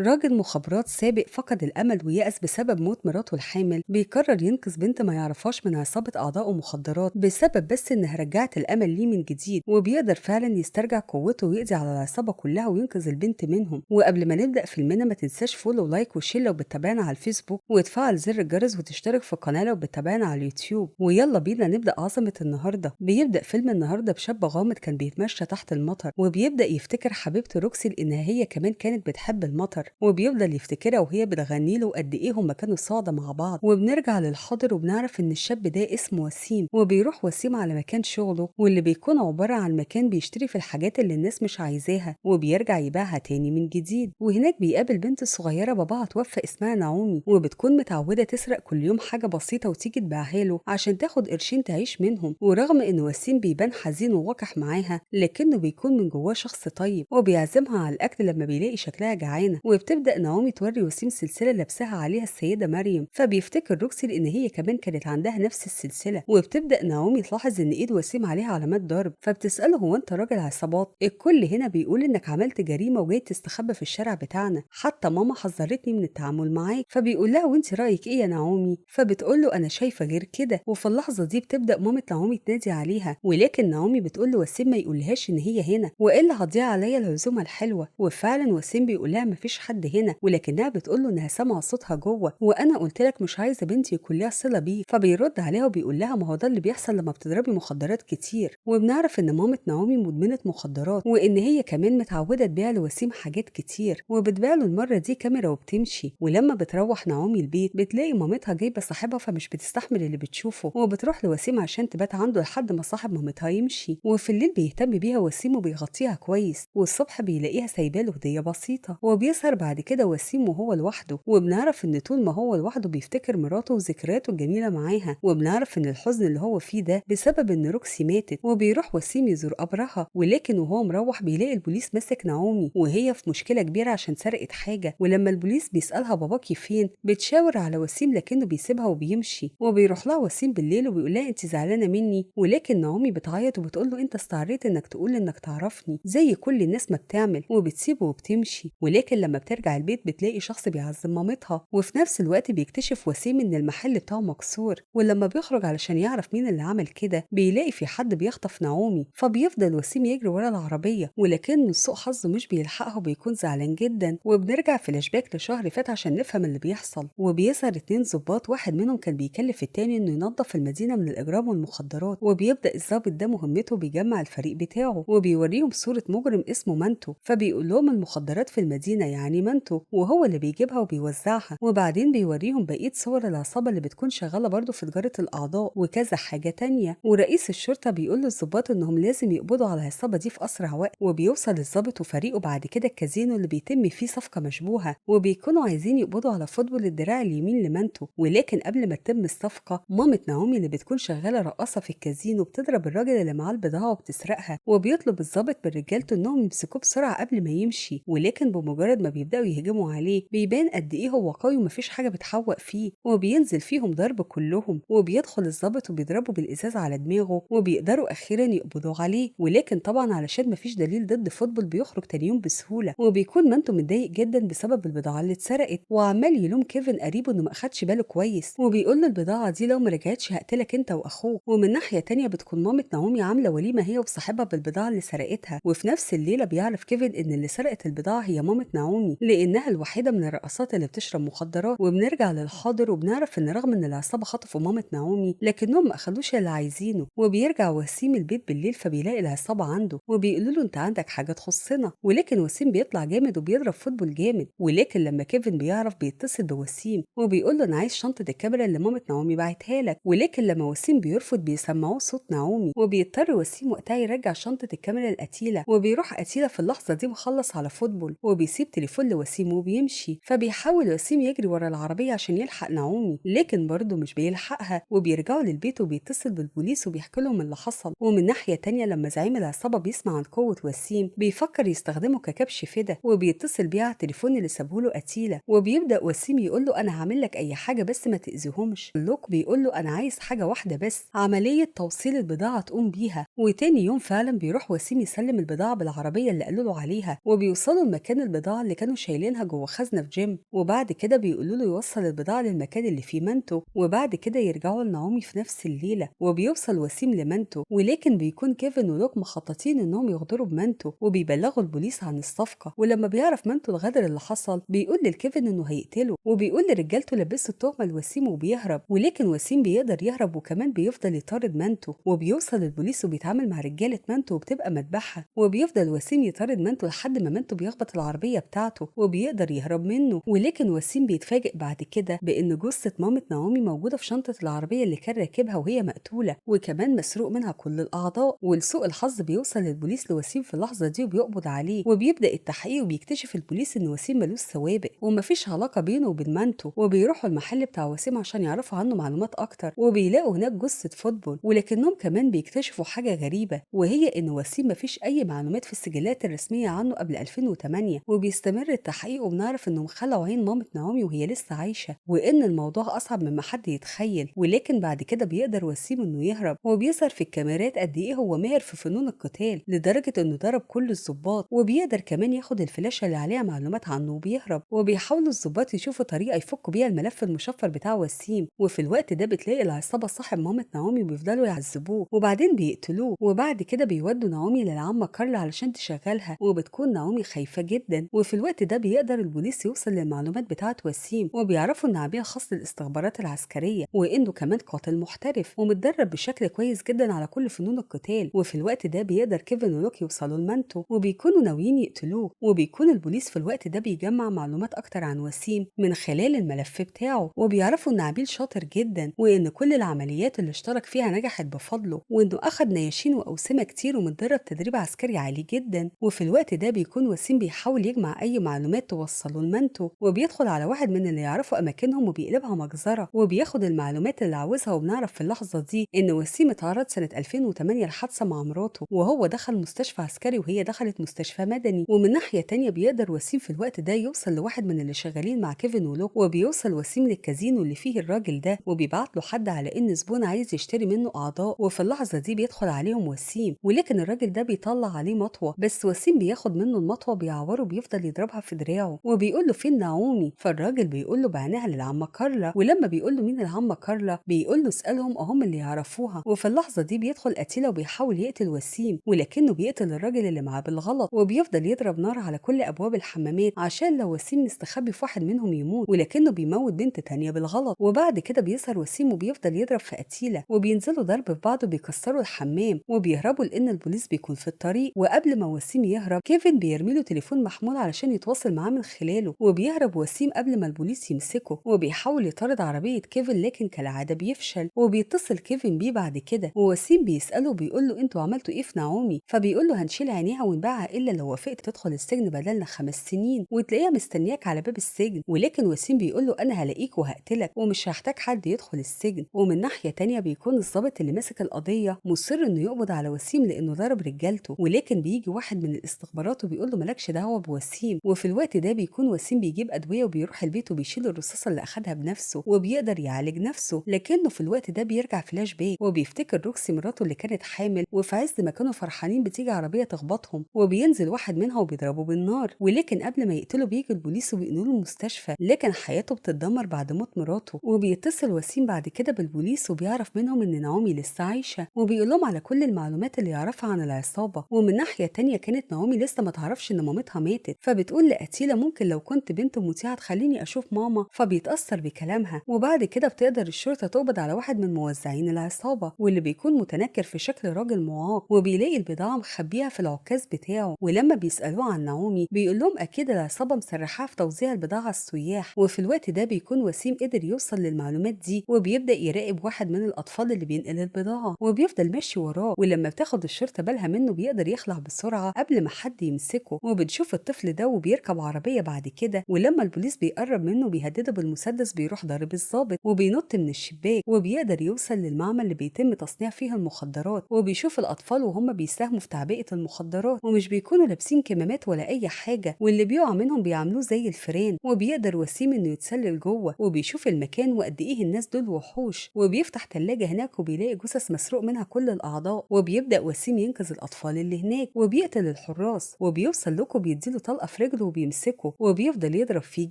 راجل مخابرات سابق فقد الأمل ويأس بسبب موت مراته الحامل، بيقرر ينقذ بنت ما يعرفهاش من عصابة أعضاء مخدرات بسبب بس إنها رجعت الأمل ليه من جديد، وبيقدر فعلا يسترجع قوته ويقضي على العصابة كلها وينقذ البنت منهم. وقبل ما نبدأ فيلمنا ما تنساش follow و like و share لو بتتابعنا على الفيسبوك، وتفعل زر الجرس وتشترك في القناة لو بتتابعنا على اليوتيوب. ويلا بينا نبدأ عظمة النهاردة. بيبدأ فيلم النهاردة بشاب غامض كان بيتمشى تحت المطر، وبيبدأ يفتكر حبيبته روكسي لأنها هي كمان كانت بتحب المطر، وبيفضل يفتكرها وهي بتغني له قد ايه هما كانوا صعدة مع بعض. وبنرجع للحاضر وبنعرف ان الشاب ده اسمه وسيم، وبيروح وسيم على مكان شغله واللي بيكون عبارة عن مكان بيشتري في الحاجات اللي الناس مش عايزاها وبيرجع يبيعها تاني من جديد. وهناك بيقابل بنت صغيرة باباها توفى اسمها نعومي، وبتكون متعودة تسرق كل يوم حاجة بسيطة وتيجي تبيعها له عشان تاخد قرشين تعيش منهم. ورغم ان وسيم بيبان حزين ووقح معاها لكنه بيكون من جواه شخص طيب، وبيعزمها على الاكل لما بيلاقي شكلها جعانة. وبتبدأ نعومي توري وسيم سلسلة لابسها عليها السيدة مريم، فبيفتكر روكسي لأن هي كمان كانت عندها نفس السلسلة. وبتبدأ نعومي تلاحظ إن إيد وسيم عليها علامات ضرب، فبتسأله هو أنت راجل عصابات؟ الكل هنا بيقول إنك عملت جريمة وجاي تستخبى في الشارع بتاعنا، حتى ماما حذرتني من التعامل معاك. فبيقول لها وأنت رأيك إيه يا نعومي؟ فبتقول له أنا شايفة غير كده. وفي اللحظة دي بتبدأ مامة نعومي تنادي عليها، ولكن نعومي بتقول لوسيم ما يقولهاش إن هي هنا وإلا هتضيع عليا العزومة الحلوة. وفعلا وسيم بيقول لها مفيش حد هنا، ولكنها بتقول له انها سامعه صوتها جوه، وانا قلت لك مش عايزه بنتي يكون ليها صله بيه. فبيرد عليها وبيقول لها ما هو ده اللي بيحصل لما بتضربي مخدرات كتير. وبنعرف ان مامه نعومي مدمنه مخدرات، وان هي كمان متعوده تبيع لوسيم حاجات كتير، وبتبيع له المرة دي كاميرا وبتمشي. ولما بتروح نعومي البيت بتلاقي مامتها جايبه صاحبها، فمش بتستحمل اللي بتشوفه، وبتروح لوسيم عشان تبات عنده لحد ما صاحب مامتها يمشي. وفي الليل بيهتم بيها وسيم وبيغطيها كويس، والصبح بيلاقيها سايبه له هديه بسيطة. وبيسهر بعد كده وسيم وهو لوحده، وبنعرف ان طول ما هو لوحده بيفتكر مراته وذكرياته الجميلة معاها، وبنعرف ان الحزن اللي هو فيه ده بسبب ان روكسي ماتت. وبيروح وسيم يزور قبرها، ولكن وهو مروح بيلاقي البوليس ماسك نعومي وهي في مشكلة كبيرة عشان سرقت حاجة. ولما البوليس بيسالها باباكي فين بتشاور على وسيم لكنه بيسيبها وبيمشي. وبيروح لها وسيم بالليل وبيقول لها انت زعلانة مني، ولكن نعومي بتعيط وبتقول له انت استعريت انك تقول انك تعرفني زي كل الناس ما بتعمل، وبتسيبه وبتمشي. ولكن لما بترجع البيت بتلاقي شخص بيعذب مامتها، وفي نفس الوقت بيكتشف وسيم ان المحل بتاعه مكسور. ولما بيخرج علشان يعرف مين اللي عمل كده بيلاقي في حد بيخطف نعومي، فبيفضل وسيم يجري ورا العربية، ولكن لسوء حظه مش بيلحقها وبيكون زعلان جدا. وبنرجع فلاش باك لشهر فات عشان نفهم اللي بيحصل. وبيظهر اتنين ظباط، واحد منهم كان بيكلف التاني انه ينظف المدينة من الاجرام والمخدرات. وبيبدا الظابط ده مهمته، بيجمع الفريق بتاعه وبيوريهم صوره مجرم اسمه مانتو، فبيقول لهم المخدرات في المدينة يعني مانتو، وهو اللي بيجيبها وبيوزعها. وبعدين بيوريهم بقية صور العصابة اللي بتكون شغالة برضه في تجارة الاعضاء وكذا حاجة تانية. ورئيس الشرطة بيقول للظباط انهم لازم يقبضوا على العصابة دي في اسرع وقت. وبيوصل الظابط وفريقه بعد كده الكازينو اللي بيتم فيه صفقة مشبوهة، وبيكونوا عايزين يقبضوا على فوتبول الدراع اليمين لمانتو. ولكن قبل ما تتم الصفقة مامة نعومي اللي بتكون شغالة رقاصه في الكازينو بتضرب الراجل اللي معاه البضاعة وبتسرقها. وبيطلب الظابط من رجالته انهم يمسكوه بسرعة قبل ما يمشي، ولكن بمجرد ما بيبداوا يهجموا عليه بيبان قد ايه هو قوي ومفيش حاجة بتحوق فيه، وبينزل فيهم ضرب كلهم. وبيدخل الظابط وبيضربه بالازاز على دماغه، وبيقدروا اخيرا يقبضوا عليه. ولكن طبعا علشان مفيش دليل ضد فوتبول بيخرج تاني يوم بسهولة. وبيكون مانتو متضايق جدا بسبب البضاعة اللي اتسرقت، وعمال يلوم كيفن قريبه انه ما اخدش باله كويس، وبيقول له البضاعة دي لو ما رجعتش هقتلك انت واخوك. ومن ناحية تانية بتكون مامة نعومي عامله وليمة هي وصاحبها بالبضاعه اللي سرقتها. وفي نفس الليلة بيعرف كيفن ان اللي سرقت البضاعة هي مامة نعومي لانها الوحيدة من الرقصات اللي بتشرب مخدرات. وبنرجع للحاضر وبنعرف ان رغم ان العصابة خطفوا مامة نعومي لكنهم ما اخدوش اللي عايزينه. وبيرجع وسيم البيت بالليل فبيلاقي العصابة عنده وبيقولوا له انت عندك حاجة تخصنا، ولكن وسيم بيطلع جامد وبيضرب فوتبول جامد. ولكن لما كيفن بيعرف بيتصل بوسيم وبيقول له انا عايز شنطه الكاميرا اللي مامة نعومي بعتها لك، ولكن لما وسيم بيرفض بيسمعوه صوت نعومي، وبيضطر وسيم وقتها يرجع شنطه الكاميرا لقتيله. وبيروح قتيله في اللحظة دي مخلص على فوتبول وبيسيب تليفون لوسيم وبيمشي. فبيحاول وسيم يجري ورا العربية عشان يلحق نعومي، لكن برضه مش بيلحقها. وبيرجعوا للبيت وبيتصل بالبوليس وبيحكي لهم اللي حصل. ومن ناحية تانية لما زعيم العصابة بيسمع عن قوة وسيم بيفكر يستخدمه ككبش فدا، وبيتصل بيه على التليفون اللي سابه له قتيله. وبيبدا وسيم يقول له انا هعمل لك اي حاجة بس ما تاذيهمش. لوك بيقول له انا عايز حاجة واحدة بس، عملية توصيل البضاعة تقوم بيها. وتاني يوم فعلا بيروح وسيم يسلم البضاعة بالعربية اللي قالوا له عليها، وبيوصلوا لمكان البضاعة اللي كانوا شايلينها جوه خزنة في جيم. وبعد كده بيقولوا له يوصل البضاعة للمكان اللي فيه مانتو، وبعد كده يرجعوا لنعومي في نفس الليلة. وبيوصل وسيم لمانتو، ولكن بيكون كيفن ولوك مخططين انهم يغدروا بمانتو وبيبلغوا البوليس عن الصفقة. ولما بيعرف مانتو الغدر اللي حصل بيقول للكيفن انه هيقتله، وبيقول لرجالته لبسوا التهمة لوسيم وبيهرب. ولكن وسيم بيقدر يهرب وكمان بيفضل يطارد مانتو، وبيوصل البوليس وبيتعامل مع رجالة مانتو وبتبقى مذبحة. وبيفضل وسيم يطارد مانتو لحد ما مانتو بيخبط العربية بتاعته وبيقدر يهرب منه. ولكن وسيم بيتفاجئ بعد كده بان جثة مامة نعومي موجودة في شنطة العربية اللي كان راكبها وهي مقتولة، وكمان مسروق منها كل الأعضاء. ولسوء الحظ بيوصل البوليس لوسيم في اللحظة دي وبيقبض عليه، وبيبدأ التحقيق. وبيكتشف البوليس ان وسيم ملوش سوابق ومفيش علاقة بينه وبين مانتو. وبيروحوا المحل بتاع وسيم عشان يعرفوا عنه معلومات أكتر، وبيلاقوا هناك جثة فوتبول. ولكنهم كمان بيكتشفوا حاجة غريبة، وهي ان وسيم مفيش أي معلومات في السجلات الرسمية عنه قبل 2008. وبيستمر التحقيق وبنعرف انهم خلعوا عين مامة نعومي وهي لسه عايشة، وان الموضوع أصعب مما حد يتخيل. ولكن بعد كده بيقدر وسيم انه يهرب، وبيظهر في الكاميرات قد ايه هو ماهر في فنون القتال لدرجة انه ضرب كل الضباط، وبيقدر كمان ياخد الفلاشة اللي عليها معلومات عنه وبيهرب. وبيحاولوا الضباط يشوفوا طريقة يفكوا بيها الملف المشفر بتاع وسيم. وفي الوقت ده بتلاقي العصابة صاحب مامة نعومي وبيفضلوا يعذبوه وبعدين بيقتلوه. وبعد كده بيودوا نعومي للعمة كارلا علشان تشغلها، وبتكون نعومي خايفة جدا. وفي الوقت ده بيقدر البوليس يوصل للمعلومات بتاعة وسيم، وبيعرفوا ان عميل خاص للاستخبارات العسكرية، وانه كمان قاتل محترف ومتدرب بشكل كويس جدا على كل فنون القتال. وفي الوقت ده بيقدر كيفن ولوك يوصلوا لمانتو وبيكونوا ناويين يقتلوه. وبيكون البوليس في الوقت ده بيجمع معلومات اكتر عن وسيم من خلال الملف بتاعه، وبيعرفوا ان عميل شاطر جدا، وان كل العمليات اللي اشترك فيها نجحت بفضله، وانه اخد نياشين واوسمه كتير ومتدرب تدريب عسكري عالي جدا. وفي الوقت ده بيكون وسيم بيحاول يجمع اي معلومات توصله لمانتو، وبيدخل على واحد من اللي يعرفوا اماكنهم وبيقلبها مجزرة، وبياخد المعلومات اللي عاوزها. وبنعرف في اللحظة دي ان وسيم اتعرض سنة 2008 لحادثة مع مراته، وهو دخل مستشفى عسكري وهي دخلت مستشفى مدني. ومن ناحية تانية بيقدر وسيم في الوقت ده يوصل لواحد من اللي شغالين مع كيفن ولوك، وبيوصل وسيم للكازينو اللي فيه الراجل ده، وبيبعت له حد على ان زبون عايز يشتري منه اعضاء. وفي اللحظة دي بيدخل عليهم وسيم، ولكن الراجل ده بيطلع عليه مطوه، بس وسيم بياخد منه المطوه بيعوره بيفضل يضربها في دراعه وبيقول له فين نعومي؟ فالراجل بيقول له بعناها للعمه كارلا. ولما بيقول له مين العمه كارلا بيقول له اسالهم هم اللي يعرفوها. وفي اللحظة دي بيدخل قتيله وبيحاول يقتل وسيم، ولكنه بيقتل الراجل اللي معاه بالغلط، وبيفضل يضرب نار على كل ابواب الحمامات عشان لو وسيم مستخبي في واحد منهم يموت، ولكنه بيموت بنت تانية بالغلط. وبعد كده بيظهر وسيم وبيفضل يضرب في قتيله، وبينزلوا ضرب في بعض وبيكسروا الحمام وبيهربوا لان البوليس بيكون في الطريق. وقبل ما وسيم يهرب كيفن بيرمي له تليفون محمول علشان يتواصل معاه من خلاله، وبيهرب وسيم قبل ما البوليس يمسكه، وبيحاول يطارد عربية كيفن لكن كالعادة بيفشل. وبيتصل كيفن بيه بعد كده، ووسيم بيسأله بيقول له انتوا عملتوا ايه في نعومي؟ فبيقول له هنشيل عينيها ونبيعها الا لو وافقت تدخل السجن بدلنا 5 سنين وتلاقيها مستنياك على باب السجن. ولكن وسيم بيقول له انا هلاقيك وهقتلك ومش هحتاج حد يدخل السجن. ومن ناحية تانية بيكون الضابط اللي ماسك القضية مصر انه يقبض على وسيم لانه ضرب رجالته، ولكن بيجي واحد من الاستخبارات وبيقول له مالكش دعوه بوسيم. وفي الوقت ده بيكون وسيم بيجيب ادوية وبيروح البيت وبيشيل الرصاصة اللي اخدها بنفسه وبيقدر يعالج نفسه، لكنه في الوقت ده بيرجع فلاش باك وبيفتكر روكسي مراته اللي كانت حامل، وفي عز ما كانوا فرحانين بتيجي عربية تخبطهم وبينزل واحد منها وبيضربه بالنار، ولكن قبل ما يقتله بيجي البوليس وبينقلوه المستشفى، لكن حياته بتتدمر بعد موت مراته. وبيتصل وسيم بعد كده بالبوليس وبيعرف منهم ان نعومي لسه عايشه، وبيقول لهم على كل المعلومات اللي يعرفها عن العصابة. ومن ناحية تانية كانت نعومي لسه ما تعرفش ان مامتها ماتت، فبتقول لقتيله ممكن لو كنت بنت مطيعة تخليني اشوف ماما، فبيتاثر بكلامها. وبعد كده بتقدر الشرطة تقبض على واحد من موزعين العصابة واللي بيكون متنكر في شكل راجل معاق، وبيلاقي البضاعة مخبيها في العكاز بتاعه. ولما بيسالوه عن نعومي بيقول لهم اكيد العصابة مسرحاها في توزيع البضاعة على السياح. وفي الوقت ده بيكون وسيم قدر يوصل للمعلومات دي، وبيبدا يراقب واحد من الاطفال اللي بينقل البضاعة وبيفضل ماشي وراه، ولما بتاخد الشرطة بالها منه بيقدر يخلع بسرعة قبل ما حد يمسكه. وبتشوف الطفل ده وبيركب عربية بعد كده، ولما البوليس بيقرب منه بيهدده بالمسدس بيروح ضارب الضابط وبينط من الشباك، وبيقدر يوصل للمعمل اللي بيتم تصنيع فيه المخدرات، وبيشوف الاطفال وهم بيساهموا في تعبئة المخدرات ومش بيكونوا لابسين كمامات ولا اي حاجة، واللي بيقع منهم بيعملوه زي الفيران. وبيقدر وسيم انه يتسلل جوه وبيشوف المكان وقد ايه الناس دول وحوش، وبيفتح ثلاجه هناك وبيلاقي جثث مسروق منها كل الاعضاء الأعضاء. وبيبدأ وسيم ينقذ الأطفال اللي هناك وبيقتل الحراس، وبيوصل لوكو بيديله طلقة في رجله وبيمسكه وبيفضل يضرب فيه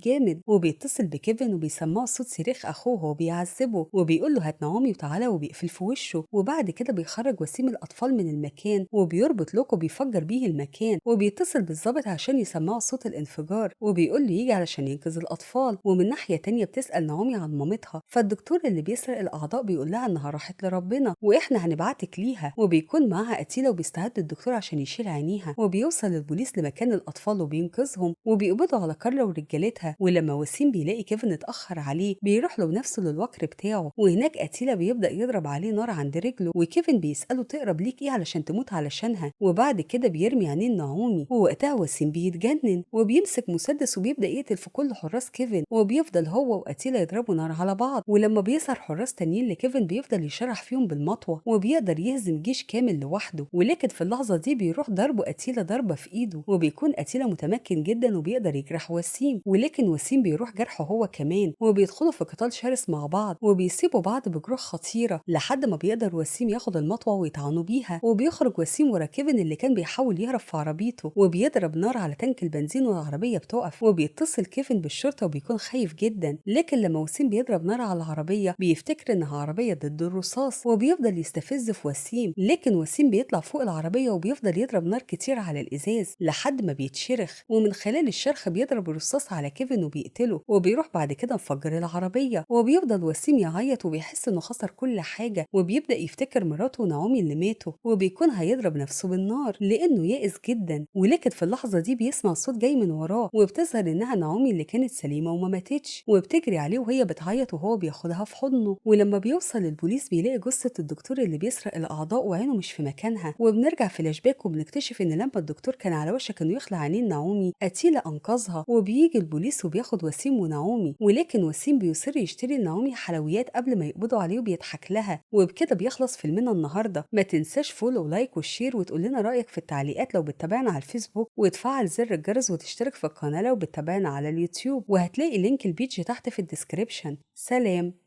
جامد، وبيتصل بكيفن وبيسمعه صوت صريخ أخوه وهو بيعذبه وبيقول له هات نعومي وتعالى، وبيقفل في وشه. وبعد كده بيخرج وسيم الأطفال من المكان وبيربط لوكو بيفجر بيه المكان، وبيتصل بالضابط عشان يسمعه صوت الانفجار وبيقول له يجي علشان ينقذ الأطفال. ومن ناحية تانية بتسأل نعومي عن مامتها، فالدكتور اللي بيسرق الأعضاء بيقول لها إنها راحت لربنا وإحنا هنبعتك ليها، وبيكون معاها قتيلة وبيستعد الدكتور عشان يشيل عينيها. وبيوصل البوليس لمكان الأطفال وبينقذهم وبيقبضوا على كارلا ورجالتها. ولما وسيم بيلاقي كيفن اتأخر عليه بيروح له بنفسه للوكر بتاعه، وهناك قتيلة بيبدأ يضرب عليه نار عند رجله، وكيفن بيسأله تقرب ليك إيه علشان تموت علشانها، وبعد كده بيرمي عينين نعومي. ووقتها وسيم بيتجنن وبيمسك مسدس وبيبدأ يقتل في كل حراس كيفن، وبيفضل هو وقتيلة يضربوا نار على بعض. ولما بيظهر حراس تانيين لكيفن بيفضل يشرح فيهم بالمطوة وبيقدر يهزم جيش كامل لوحده، ولكن في اللحظة دي بيروح ضربه قتيلة ضربة في ايده، وبيكون قتيلة متمكن جدا وبيقدر يجرح وسيم، ولكن وسيم بيروح جرحه هو كمان، وبيدخلوا في قتال شرس مع بعض وبيسيبوا بعض بجروح خطيرة لحد ما بيقدر وسيم ياخد المطوة ويطعنوا بيها. وبيخرج وسيم ورا كيفن اللي كان بيحاول يهرب في عربيته وبيضرب نار على تانك البنزين والعربية بتقف، وبيتصل كيفن بالشرطة وبيكون خايف جدا، لكن لما وسيم بيضرب نار على العربية بيفتكر انها عربية ضد الرصاص وبيفضل يستفز في وسيم، لكن وسيم بيطلع فوق العربية وبيفضل يضرب نار كتير على الإزاز لحد ما بيتشرخ، ومن خلال الشرخ بيضرب الرصاص على كيفن وبيقتله، وبيروح بعد كده مفجر العربية. وبيفضل وسيم يعيط وبيحس انه خسر كل حاجة، وبيبدأ يفتكر مراته ونعومي اللي ماتوا، وبيكون هيضرب نفسه بالنار لأنه يائس جدا. ولكن في اللحظة دي بيسمع صوت جاي من وراه، وبتظهر انها نعومي اللي كانت سليمة وما ماتتش، وبتجري عليه وهي بتعيط وهو بياخدها في حضنه. ولما بيوصل البوليس بيلاقي جثة الدكتور اللي بيسرق الأعضاء وعينه مش في مكانها. وبنرجع فلاش باك وبنكتشف ان لما الدكتور كان على وشك انه يخلع عينين نعومي قتيلة انقذها، وبيجي البوليس وبياخد وسيم ونعومي، ولكن وسيم بيصر يشتري لنعومي حلويات قبل ما يقبضوا عليه وبيضحك لها. وبكده بيخلص فيلمنا النهارده. ما تنساش follow و like وال share وتقول لنا رأيك في التعليقات لو بتتابعنا على الفيسبوك، وتفعل زر الجرس وتشترك في القناة لو بتتابعنا على اليوتيوب، وهتلاقي link ال page تحت في ال description. سلام.